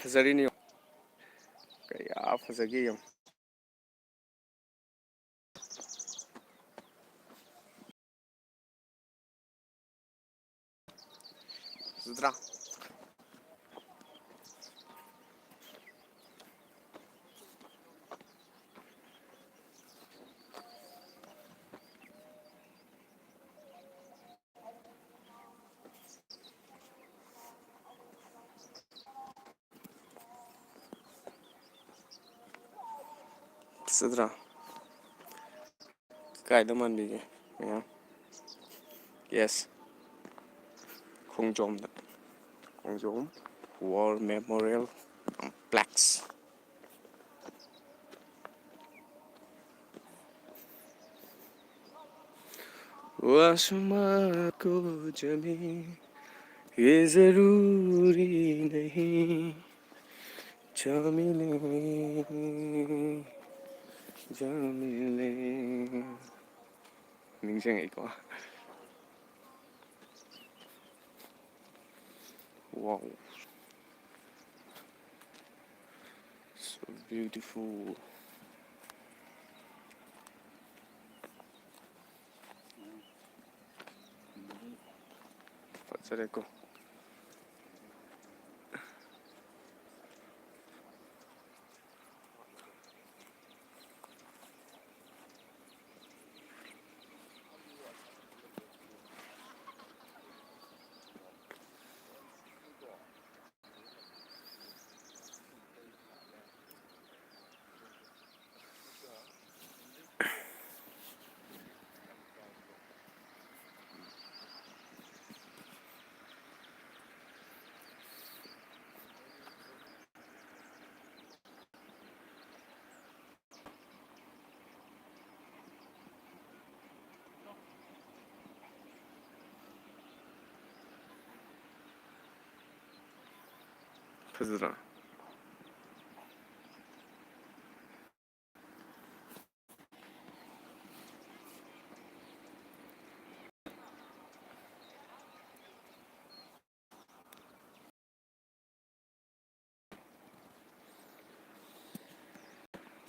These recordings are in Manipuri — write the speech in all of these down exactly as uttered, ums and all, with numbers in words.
ꯐꯖꯔꯤꯅꯤ ꯌꯦꯡꯉꯣ꯫ ꯀꯌꯥ ꯐꯖꯒꯦ ꯌꯦꯡꯉꯣ꯫ ꯐꯖꯗ꯭ꯔꯥ? ꯐꯖꯗ꯭ꯔꯥ? ꯀꯥꯏꯗ ꯃꯥꯟꯕꯤꯒꯦ ꯃꯌꯥꯝ? Yes, ꯈꯣꯡꯖꯣꯝꯗ, ꯈꯣꯡꯖꯣꯝ War Memorial Complex꯫ वो आसमां को जमीन ये जरूरी नहीं, जा मिले, जा मिले. ꯅꯤꯡꯁꯤꯡꯉꯛꯏꯀꯣ꯫ Wow, so beautiful. ꯐꯖꯔꯦꯀꯣ꯫ ꯐꯖꯗ꯭ꯔꯥ?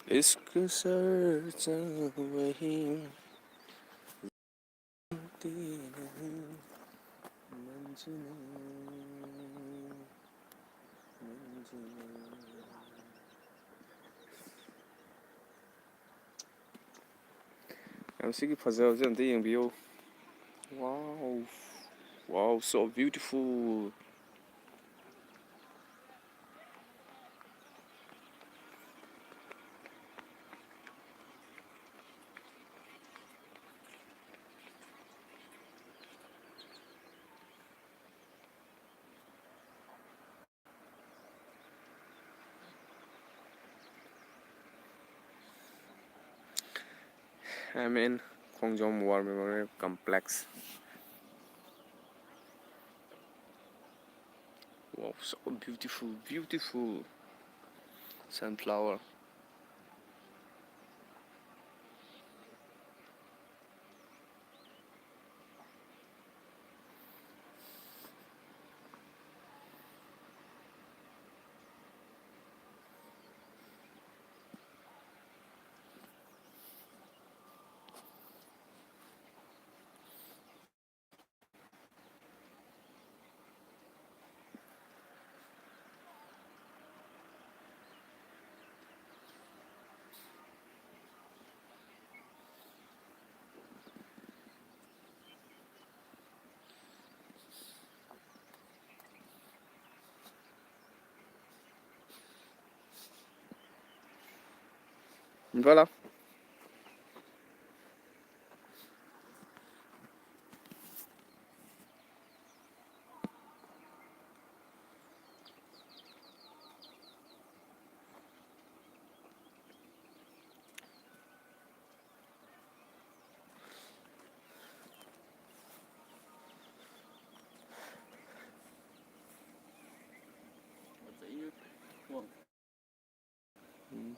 इश्क सच्चा वही, जानती नहीं मंजिलें, मंजिलें। ꯌꯥꯝ ꯁꯤꯒꯤ ꯐꯖꯕꯁꯦ ꯑꯝꯇ ꯌꯦꯡꯕꯤꯌꯨ꯫ Wow, wow, so beautiful. I'm in Khongjom War Memorial Complex. Wow, so beautiful, beautiful sunflower. Voilà. ꯐꯖꯩꯌꯦ꯫ ꯎꯝ꯫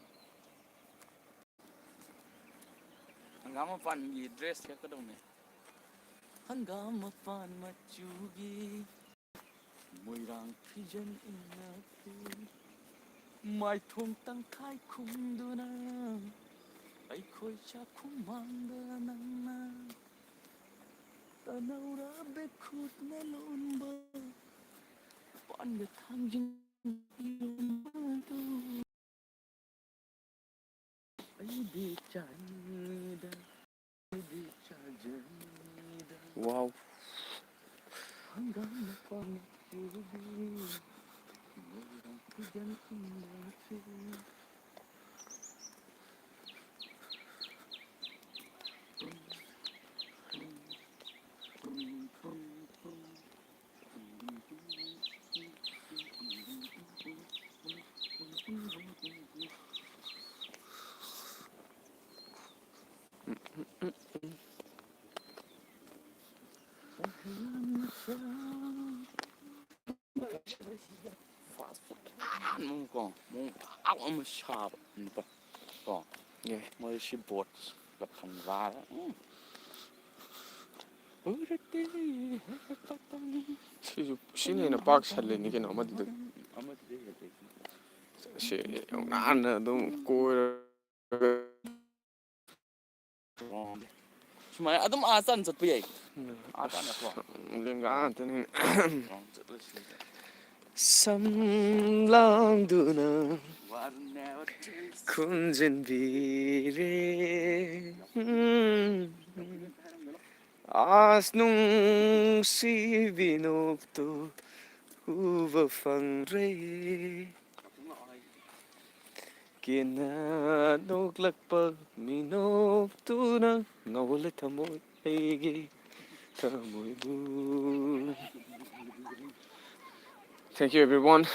ꯍꯪꯒꯥꯝ ꯃꯄꯥꯟꯒꯤ dress ꯁꯦꯠꯀꯗꯧꯅꯦ꯫ ꯍꯪꯒꯥꯝ ꯃꯄꯥꯟ ꯃꯆꯨꯒꯤ ꯃꯣꯏꯔꯥꯡ ꯐꯤꯖꯪ ꯏꯟꯅꯕꯤ꯫ ꯃꯥꯏꯊꯣꯡ ꯇꯪꯈꯥꯏ ꯈꯨꯝꯗꯨꯅ ꯑꯩꯈꯣꯏ ꯆꯥꯛꯈꯨꯝ ꯃꯥꯡꯗ ꯅꯪꯅ ꯇꯅꯧꯔꯥ ꯕꯦꯈꯨꯠꯅ ꯂꯣꯟꯕ ꯄꯥꯟꯒ ꯊꯥꯡꯖꯤꯡ ꯏꯔꯣꯟꯕꯗꯨ ꯑꯩꯗꯤ ꯆꯥꯅꯤꯡꯉꯤꯗ, ꯑꯩꯗꯤ ꯆꯥꯖꯅꯤꯡꯉꯤꯗ꯫ Wow. ꯍꯪꯒꯥꯝ ꯃꯄꯥꯟ ꯆꯨꯔꯨꯕꯤ, ꯃꯣꯏꯔꯥꯡ ꯐꯤꯖꯟ ꯏꯟꯗ꯭ꯔꯁꯤ꯫ Fast food ꯑꯍꯥꯟꯕ ꯑꯃ ꯀꯣ, ꯃꯑꯣꯡ ꯃꯇꯧ ꯑꯃ ꯁꯥꯕ ꯅꯨꯄꯥ ꯀꯣ꯫ ꯌꯥꯏ꯫ ꯃꯣꯏ ꯁꯤ ꯕꯣꯠꯀ ꯈꯟꯕ ꯍꯥꯏꯔ, ꯎꯝ꯫ ꯎꯔꯛꯇꯦ꯫ ꯁꯤꯁꯨ, ꯁꯤꯅ ꯍꯦꯟꯅ ꯄꯥꯛ ꯁꯜꯂꯤꯅꯤ ꯀꯩꯅꯣ ꯑꯃꯗꯨꯗꯒꯤ꯫ ꯑꯃꯗꯨꯗꯩ ꯍꯦꯜꯂꯦ꯫ ꯁꯤ ꯌꯥꯝ ꯅꯥꯟꯅ ꯑꯗꯨꯝ ꯀꯣꯏꯔꯒ ꯁꯨꯃꯥꯏꯅ ꯑꯗꯨꯝ ꯑꯥ ꯇꯥꯟꯅ ꯆꯠꯄ ꯌꯥꯏ꯫ ꯎꯝ꯫ ꯑꯥ ꯇꯥꯟꯅꯀꯣ꯫ ꯂꯦꯡꯒꯥ ꯉꯥꯛꯇꯅꯤ꯫ ꯆꯠꯂꯁꯤ꯫ ꯁꯝ ꯂꯥꯡꯗꯨꯅ ꯈꯨꯝꯖꯤꯟꯕꯤꯔꯦ꯫ ꯎꯝ꯫ ꯑꯁ ꯅꯨꯡꯁꯤꯕꯤ ꯅꯣꯛꯇꯨ ꯎꯕ ꯐꯪꯗ꯭ꯔꯦ꯫ ꯀꯦꯟꯅ ꯅꯣꯛꯂꯛꯄ ꯃꯤꯅꯣꯛꯇꯨꯅ ꯉꯧꯍꯜꯂꯦ ꯊꯃꯣꯏ ꯑꯩꯒꯤ ꯊꯃꯣꯏꯕꯨ꯫ Thank you, everyone.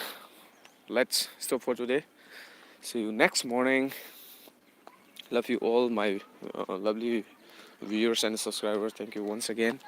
Let's stop for today. See you next morning. Love you all, my, uh, lovely viewers and subscribers. Thank you once again.